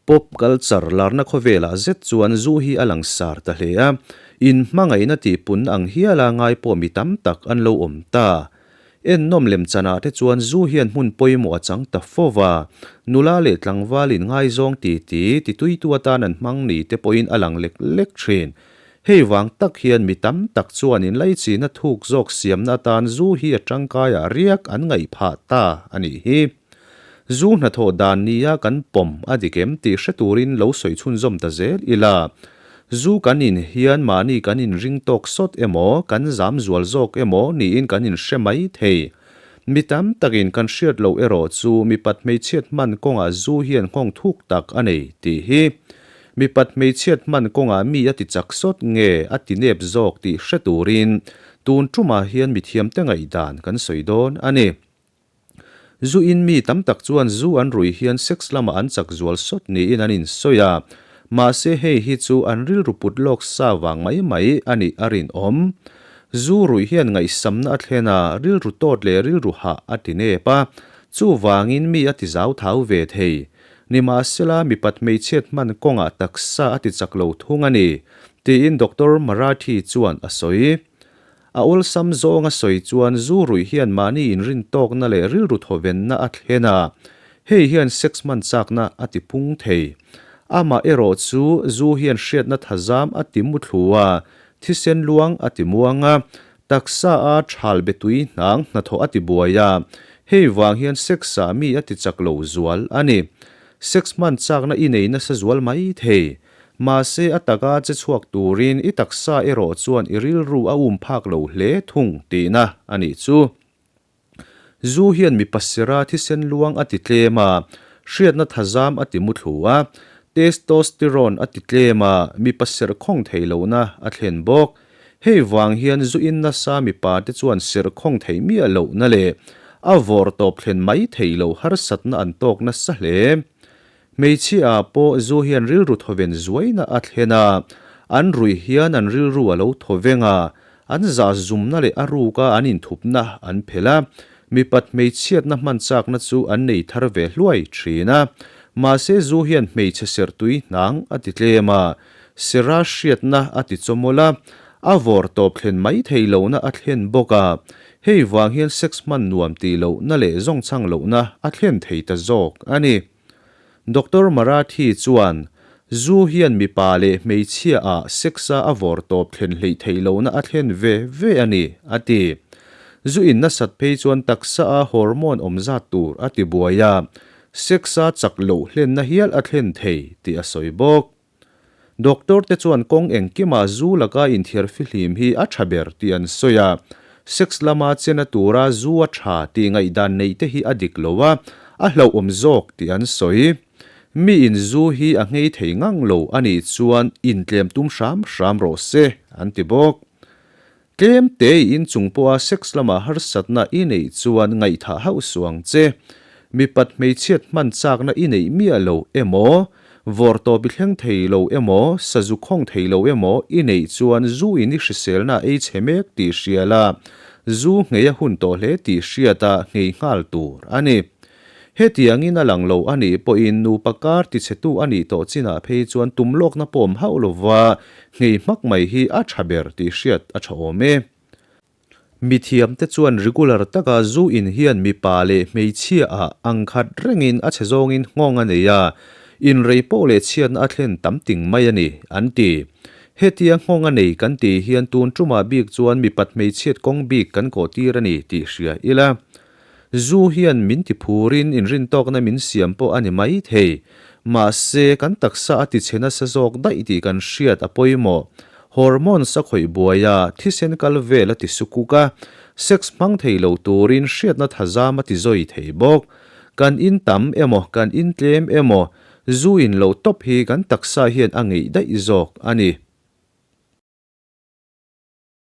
Pop culture larna khawvelah zet chuan zu hi a langsar ta hle a, inhmangaihna tihpunna ang hiala ngai pawh mi tam tak an lo awm ta. Ennawm lemchanah te chuan zu hian hmun pawimawh a chang ta fo va, nula leh tlangval inngaizawng titi tituitu atan an hmang ni te pawhin a lang lek lek thin. Hei vang tak hian mi tam tak chuan inlaichihna thuk zawk siamna atan zu hi a tangkaiah riak an ngaih phah ta a nih hi. Zu hnathawh dan nia kan pawm a dik em tih hre turin lo sawi chhunzawm ta zel ila. Zu kan in hian mahni kan inring tawk sawt emaw, kan zam zual zawk emaw niin kan inhre mai thei. Mi tam takin kan hriat loh erawh chu mipat hmeichhiat hman kawngah zu hian nghawng thuk tak a nei tih hi. Mipat hmeichhiat hman kawngah mi a ti chak sawt nge a ti nep zawk tih hre turin tun tumah hian mithiamte ngaihdan kan sawi dawn a ni. Zu in mi tam tak chuan zu an rui hian sex lamah an chak zual sawt niin an insawi a, mahse hei hi chu an rilru put lawk sa vang mai mai a nih a rinawm. Zu ruih hian ngaihsamna a thlen a, rilru tawt leh rilru hah a ti nep a, chuvangin mi a ti zau thau ve thei. Nimahsela mipat hmeichhiat hman kawngah taksa a ti chak lo thung a ni, tiin Doctor Marathi chuan a sawi. A awlsam zawnga sawi chuan zu ruih hian mahni inrin tawkna leh rilru thawvenna a thlen a, hei hian sex hman chakna a ti pung thei. Amah erawh chu zu hian hriatna thazam a ti muthlu a, thisen luang a ti muang a, taksa a thal be tui hnang hnathawh a ti buai a, hei vang hian sex ah mi a ti chak lo zual a ni. Sex hman chakna i nei nasa zual mai thei. Mahse a taka che chhuak turin i taksa erawh chuan i rilru a um phak lo hle thung tihna a nih chu. Zu hian mi pasira thisen luang a ti tlem a, hriatna thazam a ti muthlu a, testosterone a ti tlem a, mi pasir khawng thei lohna a thlen bawk. Hei vang hian zu in nasa mipa te chuan sir khawng thei miah lohna leh a vawr tawp thlen mai thei lo harsatna an tawk nasa hle. Hmeichhia ah pawh zu hian rilru thawven zuaina a thlen a, an ruih hian an rilru a lo thawveng a, an zah zumna leh a ruka an inthupna an phelh a, mipat hmeichhiatna hman chakna chu an nei thar ve hluai thin a. Mahse zu hian hmeichhe serhtui hnang a ti tlem a, sera hriatna a ti chawmawlh a, a vawr tawp thlen mai thei lohna a thlen bawk a, hei vang hian sex hman nuam tih lohna leh zawngchhang lohna a thlen thei ta zawk a ni. Doctor Marathi chuan, Zu hian mipa leh hmeichhia ah sex-a a vawr tawp thlen hleih theih lohna a thlen ve ve a ni, a ti. Zu in nasat phei chuan taksa a hormone awm zat tur a ti buai a, sex-a chak loh hlenna hial a thlen thei tih a sawi bawk. Doctor te chuan kawng engkimah zu laka inthiar fihlim hi a tha ber tih an sawi a, sex lama chena tura zu a tha tih ngaihdan neih te hi a dik lo a, a hlauhawm zawk tih an sawi. Mi in zu hi a nghei thei ngang lo a nih chuan intlem tum hram hram rawh se, an ti bawk. Tlem te i inchung pawha sex lama harsatna i neih chuan ngaihthah hauh suh ang che. Mipat hmeichhiat hman chakna i neih miah lo emaw, vawr tawp i thleng thei lo emaw, sazu khawng thei lo emaw i neih chuan zu in i hriselna a ei chhe mek tih hria la, zu nghei a hun tawh hle tih hriat a nghei nghal tur a ni. Hetiangin a lang lo a nih pawhin nupa kar tichhetu a nih tawh chinah phei chuan tum lawkna pawm hauh lova nghei hmak mai hi a tha ber tih hriat a tha awm e. Mithiamte chuan regular taka zu in hian mipa leh hmeichhia ah ang khat rengin a chhe zawngin nghawng a nei a, inrei pawh leh chhiatna a thlen tam ting mai a ni, an ti. Hetia nghawng a nei kan tih hian tun tumah bik chuan mipat hmeichhiat kawng bik kan kawhtir a ni tih hria ila. Zu hian min ti phurin inrintawkna min siam pawh a ni mai thei. Mahse, kan taksa a ti chhe nasa zawk daih tih kan hriat a pawimawh. Hormones a khawih buai a, thisen kal vel a ti sukuk a, sex hmang thei lo turin hriatna thazam a ti zawi thei bawk. Kan in tam emaw, kan in tlem emaw, zu in lo tawp hi kan taksa hian a ngeih daih zawk a ni.